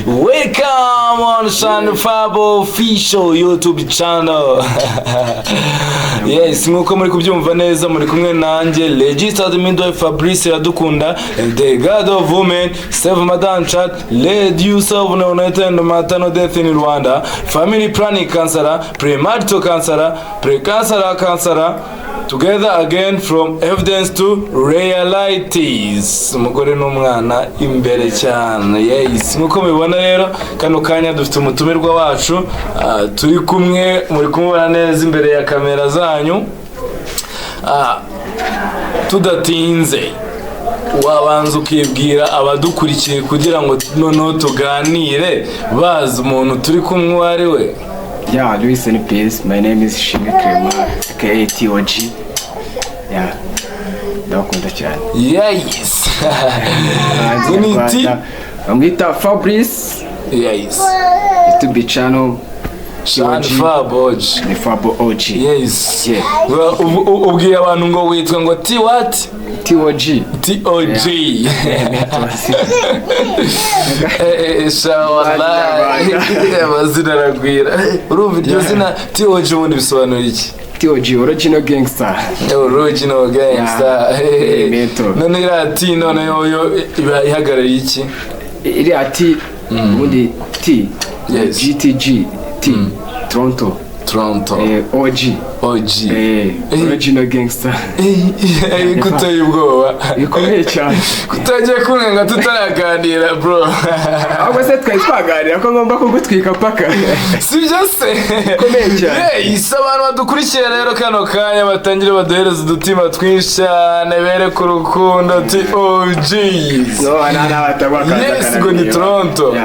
Welcome on Shan Fabo official YouTube channel. Yes, nkuko muri kubyumva neza, muri kumwe nanjye, registered midwife Fabrice Iradukunda, the God of Women, Save Madam Chat, Led Yourself Neonatal and Maternal Death in Rwanda, Family Planning Counselor, Premarital Counselor, Precancer Counselor, together again from evidence to realities. Umugore n'umwana imbere cyane. Yes, nkuko mubibona rero, kano kanya dufite umutumirwa wacu, turi kumwe, muri kumubona neza imbere ya kamera zanyu. Tudatinze, wabanza ukibwira abadukurikiye kugira ngo noneho tuganire bazi umuntu turi kumwe uwo ari we. Yeah, listen in peace. My name is Shimwe Clement, aka TOG. Yeah, ndabakunda cyane. Yes. Hanze Ni T Nyarwanda, bamwita Fabrice, YouTube channel Shan TOG. Fab OG. Ni Fabo OG. Yes. Yeah. Well, ubwiye abantu ngo witwa ngo T what? TOG. TOG. Sha wallahi, amazina aragwira. Urumva iryo zina TOG ubundi bisobanura iki? TOG, original gangster. Original gangster. Yeah. Mental. None iriya T none yo iba ihagarariye iki? Iriya T ubundi T GTG T Toronto. Toronto. OG. OG. Original gangster. Kuteye ubwoba. Bikomeye cyane. Kutagiye kunenga tutaraganira, bro. Ahubwo se twari twaganira ko ngomba kugutwika paka? Sibyo se? Bikomeye cyane. Yes, abantu badukurikiye rero kano kanya batangire baduhereza udutima twinshi cyane, bereke urukundo TOGs. No, nta n'abatema. Yes, ngo ni Toronto.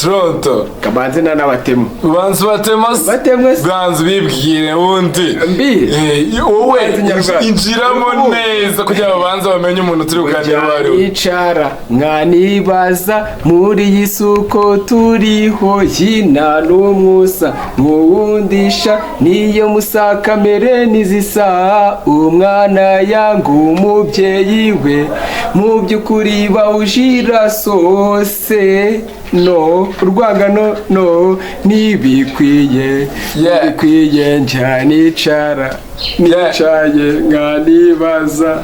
Toronto. Kabanze nta n'abatemu. Banza batema se. Batemwe se. Banza ubibwire wundi. Mbi. Wowe Banza Nyarwanda. injiramo neza kugira ngo babanze bamenye umuntu turi kuganira uwo ari we. Icara mwanibaza muri iyi suko turiho yina n'umwusa nkuwundisha niyo musakamere nizisa umwana yanga umubyeyi we mu by'ukuri bawujira sose no urwangano no ntibikwiye. Ntibikwiye. Njya nicara nicaye nkanibaza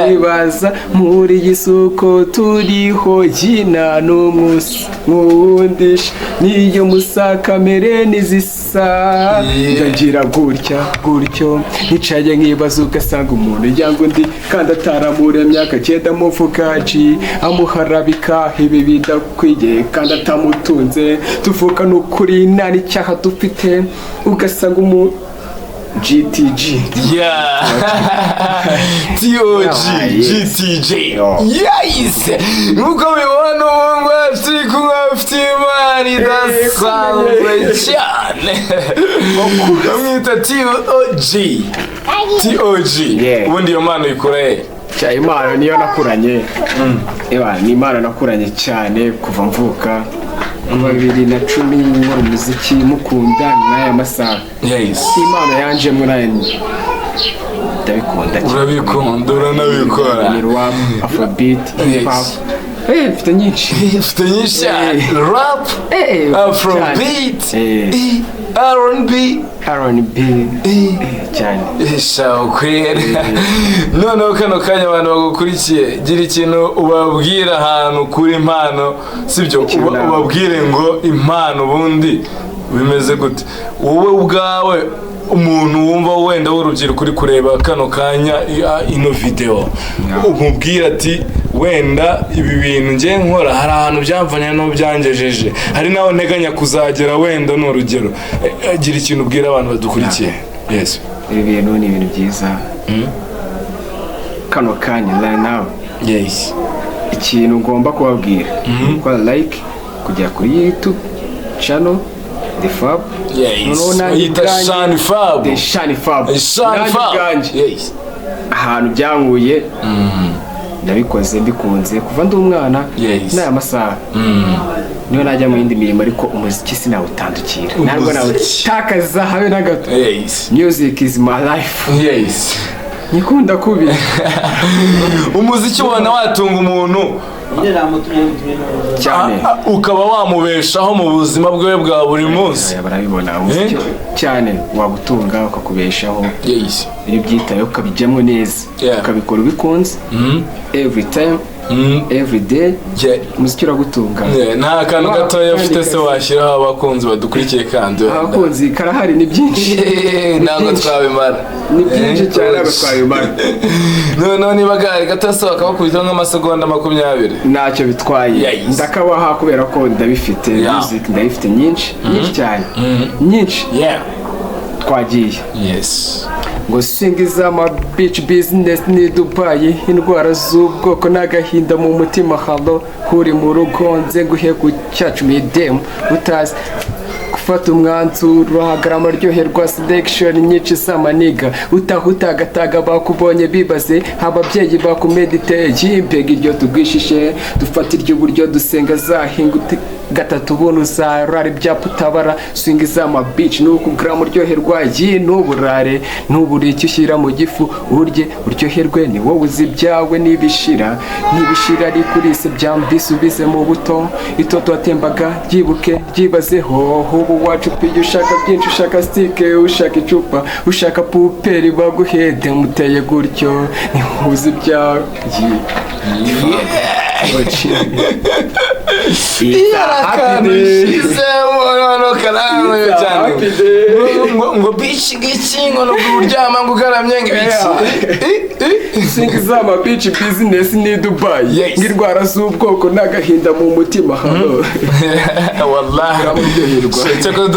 nibaza muri iyi suko turiho yina n'umusi nkuwundisha niyo musakamere nizisa. Ndagira gutya gutyo nicaye nkibaza, ugasanga umuntu yanga undi kandi ataramuremye, akagenda amuvuga ji amuharabika ibi bidakwiye kandi atamutunze. Tuvuga n'ukuri nta n'icyaha dufite, ugasanga umu GTG. Yeah. TOG. Yes. GTJ. Yo. Yes. Nkuko mubibona, ubu ngubu turi kumwe afite imana idasanzwe cyane. Bamwita TOG. TOG. Yeah. Ubundi iyo mpano ikura he? Cya impano niyo nakuranye. Eba, ni impano nakuranye cyane kuva mvuka, kuva 2010 nkora umuziki mukunda n'aya masaha. Impano yanjemwo nayo ndabikunda cyane. Urabikunda, uranabikora. Ni rap, afrobeat, hip hop. Mfite nyinshi. Ufite nyinshi cyane. Rap, afrobeat, R&B. R&B cyane. Sha kwera. Noneho kano kanya abantu bagukurikiye, gira ikintu ubabwira ahantu kuri impano, sibyo? Ikintu Ubabwire ngo impano ubundi bimeze gute, wowe ubwawe, umuntu wumva wenda w'urubyiruko uri kureba kano kanya ino video, umubwire ati wenda ibi bintu ngiye nkora hari ahantu byamvanye n'aho byangejeje, hari n'aho nteganya kuzagera, wenda ni urugero. Gira ikintu ubwira abantu badukurikiye, yes. Ibi bintu ni ibintu byiza kano kanya, right now. Ikintu ngomba kubabwira, gukora like, kujya kuri YouTube channel The Fab. Noneho nanjye Bayita ubwanjye- Shani Fab. The Shani Fab. Shani Nanjye Fab. ubwanjye ahantu byankuye, ndabikoze mbikunze kuva ndi umwana. N'aya masaha niyo najya mu yindi mirimo, ariko umuziki sinawutandukira, ntabwo Umuziki. nawutakaza habe na gato. Music is my life. Nyikunda kubi. Umuziki ubona watunga umuntu? Cyane. Ukaba wamubeshaho mu buzima bwe bwa buri munsi. Aya, barabibona umuziki cyane wagutunga, ukakubeshaho iyo ubyitayeho, ukabijyamo neza, ukabikora ubikunze, every time, every day, umuziki uragutunga. Yeah, nta kantu gatoya kandi ufite se washyiraho abakunzi badukurikiye kandi wenda? Abakunzi karahari, ni byinshi. Ntabwo Byinshi. twabimara. Ni byinshi cyane, ntabwo Oji. twabimara. Noneho niba gahari gato se bakabakubitaho nk'amasegonda 20? Ntacyo bitwaye. Ndakabaha kubera ko ndabifite. Music ndayifite nyinshi, nyinshi cyane, nyinshi. Twagiye. Ngo singiza ama bitch, business ni Dubai, indwara z'ubwoko n'agahinda mu mutima. Halo, uri mu rugo, nze nguhe ku cyacu midem, utazi gufata umwanzuro, hagarama aryoherwa, selection nyinshi z'amaniga, utaha utagataga, bakubonye bibaze, ababyeyi bakumedite, mbega iryo tugwishishe, dufata iryo buryo, dusenga zahinga gatatu, ubuntu uzarara ibyapa utabara, swing z'ama bitch, nuko gram uryoherwa, yi n'uburare ntubure icyo ushyira mu gifu, urye uryoherwe, ni wowe uzi ibyawe nibishira, nibishira, ariko urise byambisubize mu buto, itoto watembaga ryibuke, ryibazeho, ubu wacupiye, ushaka byinshi, ushaka stick, ushaka icupa, ushaka puperi baguhede, muteye gutyo ntihuze ibyawe. Iyo ari akantu ushyizemo noneho karangoye cyane, ngo bitch, ngiki, ngo no kuryama ngo ugaramye, ngo ibiki. Singi z'ama bitch, business ni Dubai, ng'indwara z'ubwoko n'agahinda mu mutima, hano. Wallahi. Uramuryoherwa. Cyakora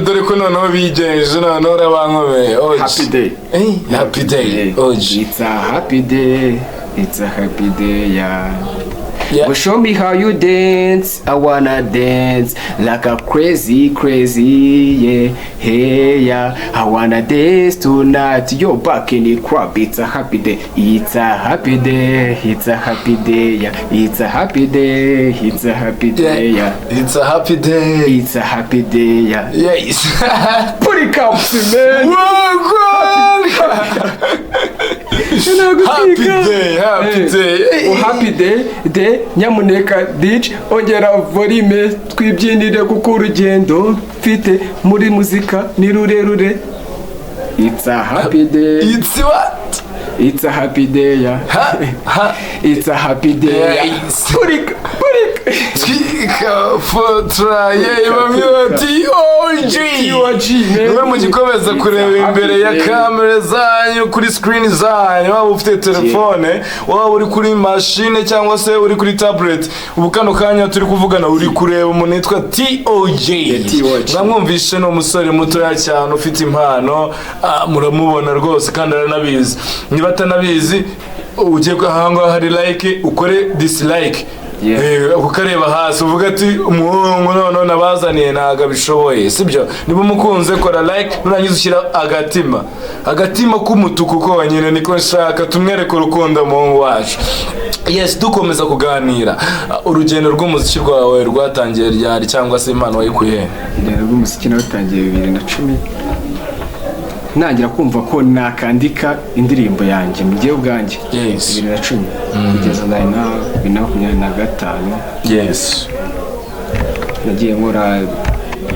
dore ko noneho bigenje, noneho urabankomeye, oji. Happy day. Happy day, oji. It's a happy day, it's a happy day, yeah. Go show me how you dance. I wanna dance like a crazy, crazy, yeah. Hey, yeah. I wanna dance tonight. You're back in the club. It's a happy day. It's a happy day. It's a happy day, yeah. It's a happy day. It's a happy day, yeah. It's a happy day. It's a happy day, yeah. Put it up, man. Wagwan! Happy day, happy day. Oh, happy day day, nyamuneka DJ ongera volume twibyinire, kuko urugendo mfite muri muzika ni rurerure. It's a happy day. It's what? It's a happy day, yeah. Ha ha. It's a happy day, yeah. Purika purika. Twika fotra ye, bamwe bati OG. TOG, man. Niwe mugikomeza kureba imbere ya kamera zanyu, kuri screen zanyu, waba ufite telefone, waba uri kuri machine, cyangwa se uri kuri tablet, ubu kano kanya turi kuvugana uri kureba umuntu witwa TOG. TOG. Mwamwumvishe, ni umusore mutoya cyane ufite impano. Muramubona rwose kandi aranabizi. Niba atanabizi, ugiye ahangaha hari like, ukore dislike. Ukareba hasi uvuga ati umuhungu noneho nabazaniye ntabwo abishoboye, sibyo? Niba umukunze kora like, nurangiza ushyira agatima, agatima k'umutuku konyine niko nshaka, tumwereke urukundo umuhungu wacu. Yes, dukomeza kuganira. Urugendo rw'umuziki rwawe rwatangiye ryari, cyangwa se impano wayikuye he? Urugendo rw'umuziki narutangiye 2010, ntangira kumva ko nakandika indirimbo yanjye mu gihe ubwanjye. 2010 kugeza na 2025. Nagiye nkora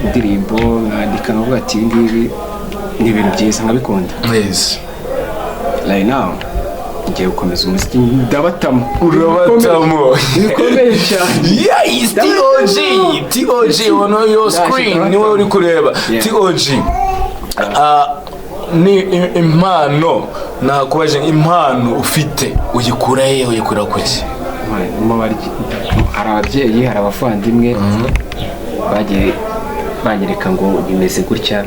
indirimbo, nkandika, nkavuga ati ibi ngibi ni ibintu byiza, nkabikunda. Right now ngiye gukomeza umuziki, ndabatamo. Urabatamo. Bikomeye cyane. Yes, TOG, TOG on your screen, niwe uri kureba. TOG. Ni impano nakubaje, impano ufite uyikura he, uyikura kuki? Hari ababyeyi, hari abavandimwe bagiye banyereka ngo bimeze gutya,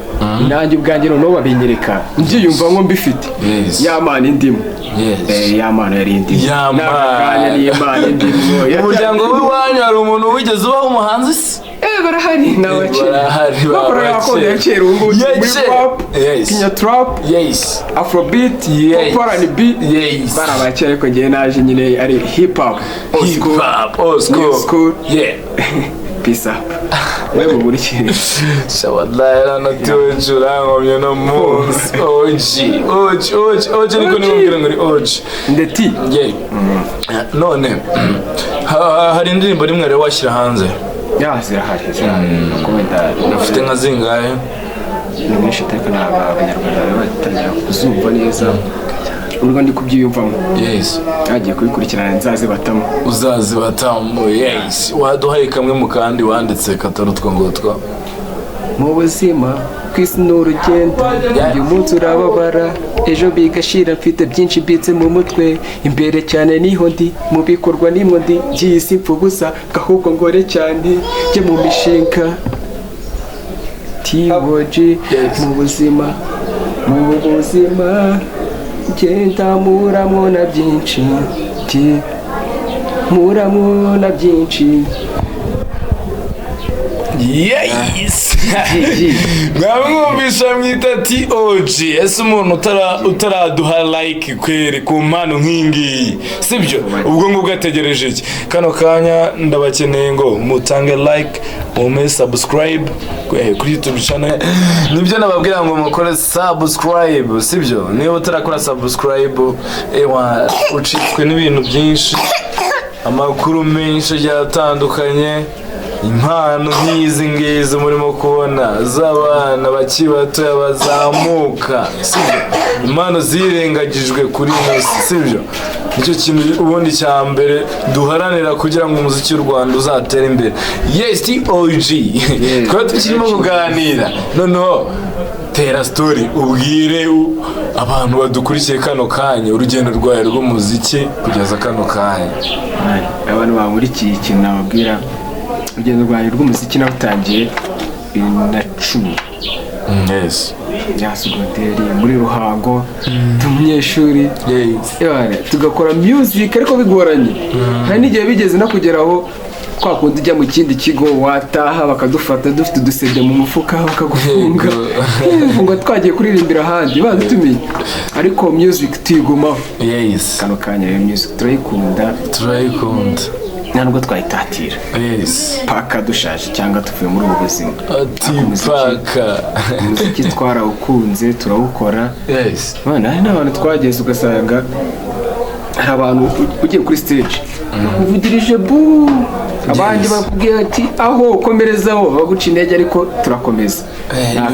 nanjye ubwanjye noneho babinyereka mbyiyumva nko mbifite. Ya mpano indimo. Ya mpano yari indimo. Ya N'aka kanya mpano. ni impano indimo. Mu muryango w'iwanyu hari umuntu wigeze ubaho umuhanzi se? Barahari, ni abakera. Barahari, bakora babakera. gakondo ya kera, ubu ngubu Ya muri kera. rap, Kinya trap, afrobeat, pop, R&B. Bari abakera, ariko njyewe naje nyine ari hip hop, old Hip school, hop, old school. New school. Peace up, wewe mumurikire. Wallahi rano TOG urankomye no munsi. OG, OG, OG, OG, ariko nimubwira ngo ni OG. Ndeti. Yeah. None hari indirimbo rimwe rero washyira hanze? Ya, zirahari, zirahari, nuko wenda Ufite nka zingahe? Ni benshi, ariko ntabwo Abanyarwanda bari batangira kuzumva neza urwo ndi kubyiyumvamo. Hagiye kubikurikirana, nzazibatamo. Uzazibatamu, yes. Waduhaye kamwe mu kandi wanditse katari utwo ngutwo? Mu buzima ku isi ni urugendo, uyu munsi urababara, ejo bigashira. Mfite byinshi mbitse mu mutwe, imbere cyane niho ndi, mu bikorwa nimwo ndi. By'iyi si mpfa ubusa, ahubwo ngore cyane njye mu mishinga. TOG. Mu buzima, mu buzima genda muramwo na byinshi, muramwo na byinshi. Yes, mwamwumvisha, mwita TOG. Ese umuntu utaraduha like kweri ku mpano nk'ingiyi, sibyo? Ubwo ngubwo ategereje iki? Kano kanya ndabakeneye ngo mutange like, mume subscribe kuri YouTube channel. Nibyo nababwira ngo mukore subscribe, sibyo? Niba utarakora subscribe, ewa, ucitswe n'ibintu byinshi, amakuru menshi agiye atandukanye, impano nk'izi ngizi murimo kubona z'abana bakiri batoya bazamuka, sibyo? Impano zirengagijwe kuri ino si, sibyo? Nicyo kintu ubundi cya mbere duharanira kugira ngo umuziki w'u Rwanda uzatere imbere. Yes, TOG, twaba tukirimo kuganira. Noneho tera story, ubwire abantu badukurikiye kano kanya urugendo rwawe rw'umuziki kugeza kano kanya. Abantu bamurikiye, ikintu nababwira, urugendo rwanjye rw'umuziki nawutangiye 2010 ya segonderi muri Ruhango, ndi umunyeshuri. Ewana, tugakora music ariko bigoranye. Hari n'igihe bigeze no kugera aho kwa kundi ujya mu kindi kigo, wataha bakadufata dufite udusede mu mufuka, bakagufunga ngo twagiye kuririmbira ahandi badutumiye, ariko music tuyigumaho. Kano kanya rero music turayikunda. Turayikunda. Nta nubwo twayitatira paka dushaje cyangwa tuvuye muri ubu buzima. Ati Ariko paka. Umuziki twarawukunze, turawukora. Bana, hari n'abantu twageze ugasanga hari abantu ugiye kuri stage bakuvugirije bu, abandi bakubwira ati aho komerezaho, baguca intege, ariko turakomeza.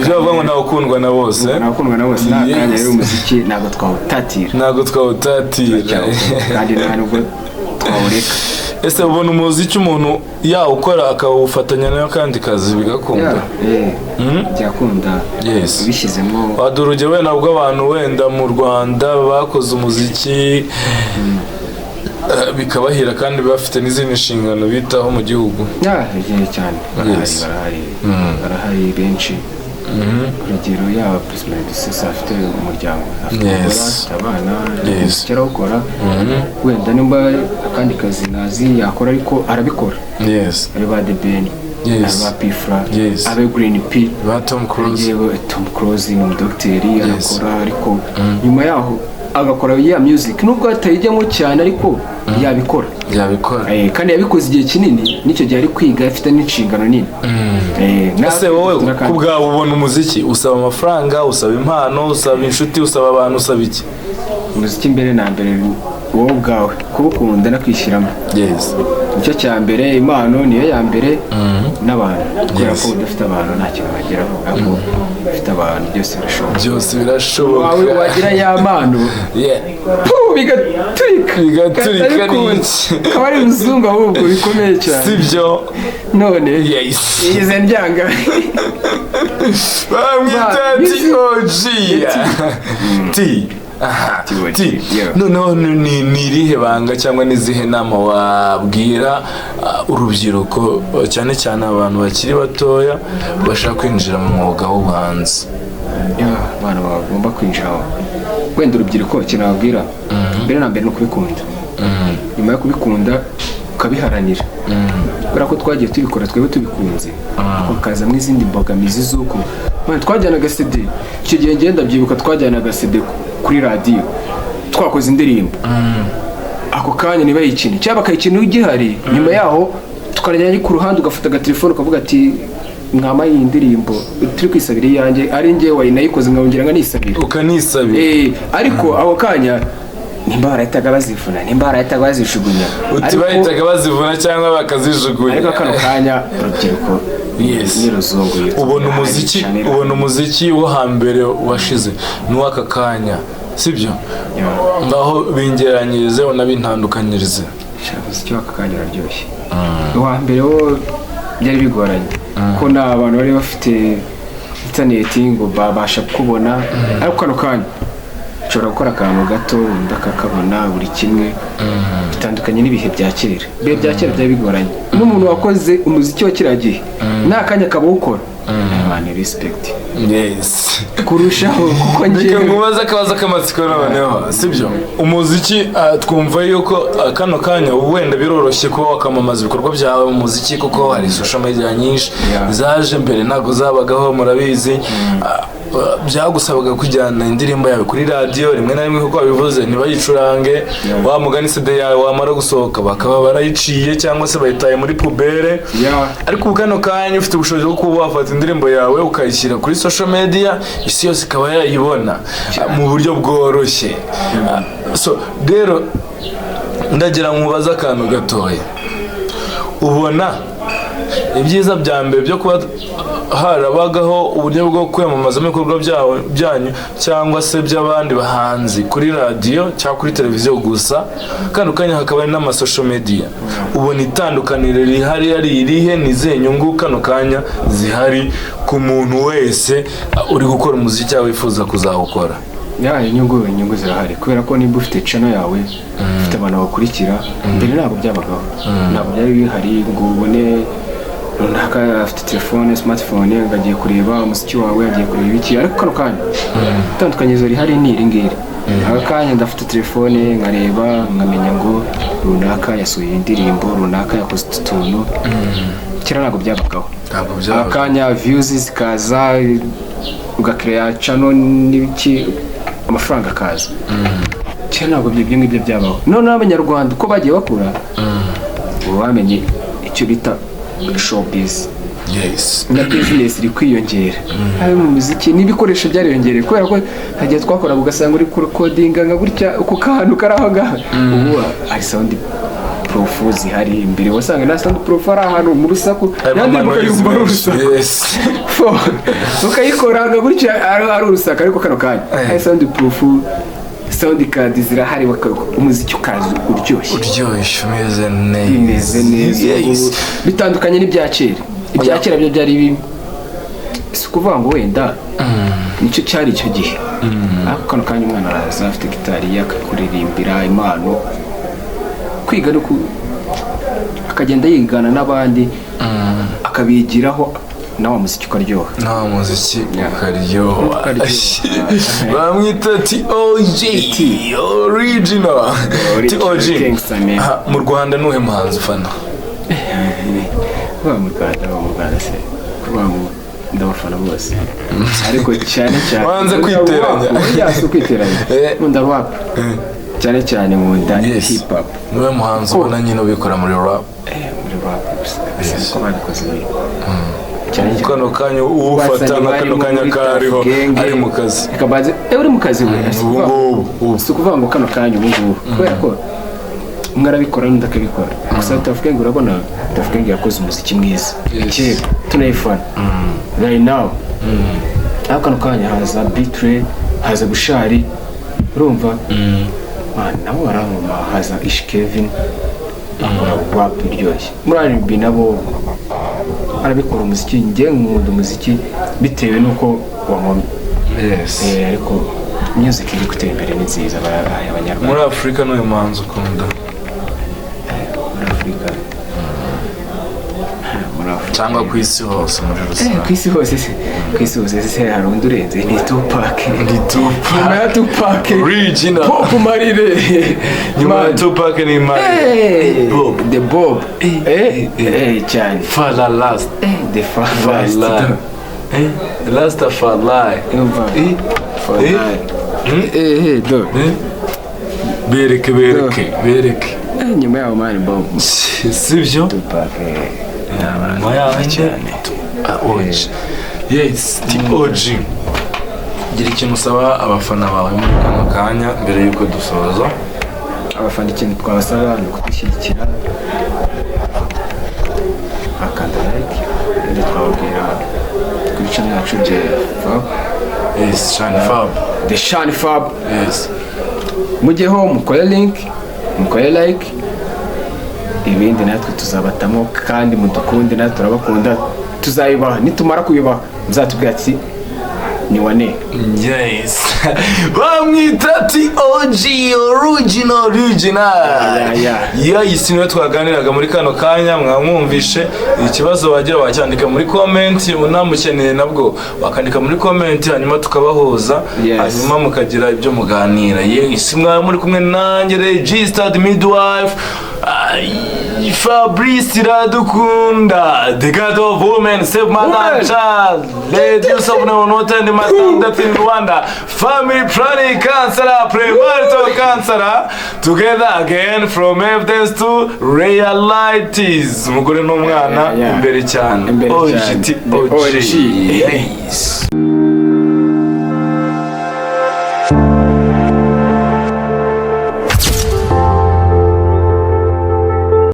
Ibyo bavuga ngo ntawe ukundwa na bose. Ntabwo na bose. Nta kanya rero, umuziki ntabwo twawutatira. Ntabwo twawutatira. Kandi nta nubwo twawureka. Ese ubona umuziki umuntu yawukora akawufatanya n'akandi kazi bigakunda? Byakunda ubishyizemo. Waduha urugero wenda rw'abantu wenda mu Rwanda bakoze umuziki bikabahira kandi bafite n'izindi nshingano bitaho mu gihugu? Ya, igihe cyane barahari. Barahari, barahari benshi. Urugero, yaba Bruce Melody afite umuryango, afite umugore, afite abana, umuziki arawukora. Wenda nimba akandi kazi ntazi yakora, ariko arabikora. Ari ba The Ben, ari ba P Fla, abe Green P, ba Tom Cruise. Yewe, Tom Cruise ni umudogiteri, arakora, ariko nyuma yaho agakora ya music, nubwo atayijyamo cyane ariko yabikora. Yabikora. Kandi yabikoze igihe kinini, n'icyo gihe ari kwiga, afite n'inshingano nini. Ese wowe ku bwawe ubona umuziki usaba amafaranga, usaba impano, usaba inshuti, usaba abantu, usaba iki? Umuziki mbere na mbere wowe ubwawe kuwukunda no kwishyiramo, nicyo cya mbere. Impano niyo ya mbere n'abantu, kubera ko udafite abantu nta kintu wageraho, ariko ufite abantu byose birashoboka. Byose birashoboka. Wawe wagira ya mpano, puh, bigaturika. Bigaturika. Bikunda. Ni iki? Akaba ari umuzungu ahubwo bikomeye cyane. Sibyo? None yize ndyanga. Bamwita TOG, T. Aha, TOG, T. Yeah. Noneho ni irihe banga cyangwa n'izihe nama wabwira urubyiruko, cyane cyane abantu bakiri batoya bashaka kwinjira mu mwuga w'ubuhanzi? Ya, abana bagomba kwinjira, wenda urubyiruko, ikintu nababwira mbere na mbere ni ukubikunda. Nyuma yo kubikunda ukabiharanira, kubera ko twagiye tubikora twebwe tubikunze, ariko hakazamo izindi mbogamizi z'uko Man, twajyanaga CD. Icyo gihe ngenda byibuka, twajyanaga CD kuri radiyo twakoze indirimbo, ako kanya ntibayikine cyangwa bakayikina ugihari. Nyuma yaho Tukarajya ku ruhande, ugafata agatelefone ukavuga ati: "Mwama iyi ndirimbo turi kwisabira iyanjye, ari njye wayinayikoze, nkongera nkanisabira." Ukanisabira. Ariko ako kanya nimba barahitaga bazivuna, nimba barahitaga bazijugunya. Uti bahitaga bazivuna cyangwa bakazijugunya. Ariko kano kanya urubyiruko ni ruzungu. Ubona umuziki, ubona umuziki wo hambere washize n'uw'aka kanya, sibyo? Ngaho bingeranyirize, unabintandukanyirize. Umuziki w'aka kanya uraryoshye. Uwa mbere wo byari bigoranye ko nta bantu bari bafite interineti ngo babasha kubona, ariko kano kanya nshobora gukora akantu gato undi akakabona, buri kimwe. Bitandukanye n'ibihe bya kera. Ibihe bya kera byari bigoranye, n'umuntu wakoze umuziki wa kiriya gihe nta kanya akaba awukora, abantu respect kurushaho, kuko Reka njyewe nkubaze akabazo k'amatsiko noneho, sibyo? Umuziki, twumva yuko kano kanya wenda biroroshye kuba wakamamaza ibikorwa byawe mu muziki, kuko hari social media nyinshi zaje. Mbere ntabwo zabagaho, murabizi. Byagusabaga kujyana indirimbo yawe kuri radiyo rimwe na rimwe, kuko wabivuze, ntibayicurange. Wa mugani, CD yawe wamara gusohoka bakaba barayiciye cyangwa se bayitaye muri poubelle. Ariko ubu kano kanya ufite ubushobozi bwo kuba wafata indirimbo yawe ukayishyira kuri social media, isi yose ikaba yayibona mu buryo bworoshye. So rero ndagira nkubaze akantu gatoya: ubona ibyiza bya mbere byo kuba harabagaho uburyo bwo kwiyamamazamo ibikorwa byanyu cyangwa se by'abandi bahanzi kuri radiyo cyangwa kuri televiziyo gusa, kano kanya hakaba hari n'ama social media, ubona itandukaniro rihari ari irihe? Ni izihe nyungu kano kanya zihari ku muntu wese uri gukora umuziki cyangwa wifuza kuzawukora? Ya, inyungu zirahari, kubera ko nimba ufite channel yawe, ufite abantu bakurikira. Mbere ntabwo byabagaho, ntabwo byari bihari ngo ubone runaka afite telefone, smartphone, ngo agiye kureba umuziki wawe, agiye kureba ibiki. Ariko kano kanya itandukanyirizo rihari ni iri ngiri: aka kanya ndafite telefone nkareba, nkamenya ngo runaka yasohoye indirimbo, runaka yakoze utu tuntu. Kera ntabwo byabagaho. Ntabwo byabagaho. Akanya views zikaza, ugakereya channel n'ibiki, amafaranga akaza. Kera ntabwo ibyo ngibyo byabaho. Noneho Abanyarwanda uko bagiye bakura, ubu bamenye icyo bita showbiz na business iri kwiyongera, habe mu muziki n'ibikoresho byariyongereye, kubera ko hagiye twakoraga ugasanga uri kurecordinga nka gutya ku kantu kari aho ngaho. Ubu hari sound proof zihari. Imbere wasanga nta sound proof, ari ahantu mu rusaku, Harimo yandi ama noise ukayumva ari menshi. urusaku. Ukayikora nka gutya ari urusaku, ariko kano kanya hari sound proof, sound card zirahari, umuziki ukaza uryoshye. Uryoshye, umeze neza. Bimeze neza. Ubu bitandukanye n'ibya kera. Ibya kera byo byari si ukuvuga ngo wenda nicyo cyari icyo gihe, ariko kano kanya umwana araza afite gitari ye, akakuririmbira impano, kwiga no akagenda yigana n'abandi, akabigiraho, nawe muziki ukaryoha. Nta muziki ukaryoha. Ukaryoha. Bamwita TOG original. Original TOG. Gangster, man. Aha, mu Rwanda nuhe muhanzi ufana? Kuba mu Rwanda, mu Rwanda se, kuba mu ndabafana bose, ariko cyane cyane Wanze kwiteranya. Burya si ukwiteranya. Nkunda rap, cyane cyane nkunda hip hop. Niwe muhanzi ubona nyine ubikora muri rap? Muri rap gusa gusa niko babikoze nyine cyane cyane. Kano kanya uwufata nka kano kanya kariho ari mu kazi. Reka mbanze, uri mu kazi we si Ubu ukuvuga- ngubu ubu. Si ukuvuga ngo kano kanya ubu ngubu, kubera ko umwe arabikora n'undi akabikora. Gusa Tuff Gang, urabona Tuff Gang yakoze umuziki mwiza kera, tunayifana right now. Ariko kano kanya haza B-Threy, haza Bushali, urumva? Man, nabo barankoma. Haza Ish Kevin akora rap iryoshye. Muri R&B nabo arabikora umuziki. Njye nkunda umuziki bitewe n'uko wankomye. Ariko music iri gutera imbere, ni nziza, barabaye Abanyarwanda. Muri Afurika n'uyu muhanzi ukunda? Muri Afurika, muri Afurika Cyangwa ku isi hose muri rusange? Ku isi hose se, ku isi hose se hari undi urenze? Ni Tupac. Ni Tupac. Nyuma ya Tupac Original. Bob Marley. Nyuma ya Man. Tupac ni Marley. Bob. The Bob, cyane. Fala last. The Fala. Fala. Rastafari. Umva. Fala, do. Bereke, bereke, bereke. Nyuma yaho, man, Bob. Sibyo? Tupac, ni abantu Nyuma yaho cyane. OG. Yes, TOG, gira ikintu usaba abafana bawe muri kano kanya mbere y'uko dusoza. Abafana, ikintu twabasaba ni ukudushyigikira, bakanda like. Ibindi twababwira kuri channel yacu The Fab. Yes, Shine Fab. The Shine Fab. Mujyeho mukore link, mukore like, ibindi natwe tuzabatamo. Kandi mudukunde, natwe turabakunda. Tuzayibaha, nitumara kuyibaha muzatubwira ati ni wane. Yes, bamwita TOG, original, original. Yeah. Yes, niwe twaganiraga muri kano kanya. Mwamwumvishe. Ikibazo wagira wacyandika muri comment, unamukeneye nabwo wakandika muri comment, hanyuma tukabahuza, hanyuma mukagira ibyo muganira. Yes, mwaba muri kumwe nanjye, registered midwife ay, Fabrice Iradukunda, the god of women, save mother and Women. child, reduce of neonatal and maternal death in Rwanda, family planning counselor, premarital counselor, together again from evidence to realities. Umugore n'umwana, Yeah. imbere cyane. Imbere cyane. OGT. The OG. Yes.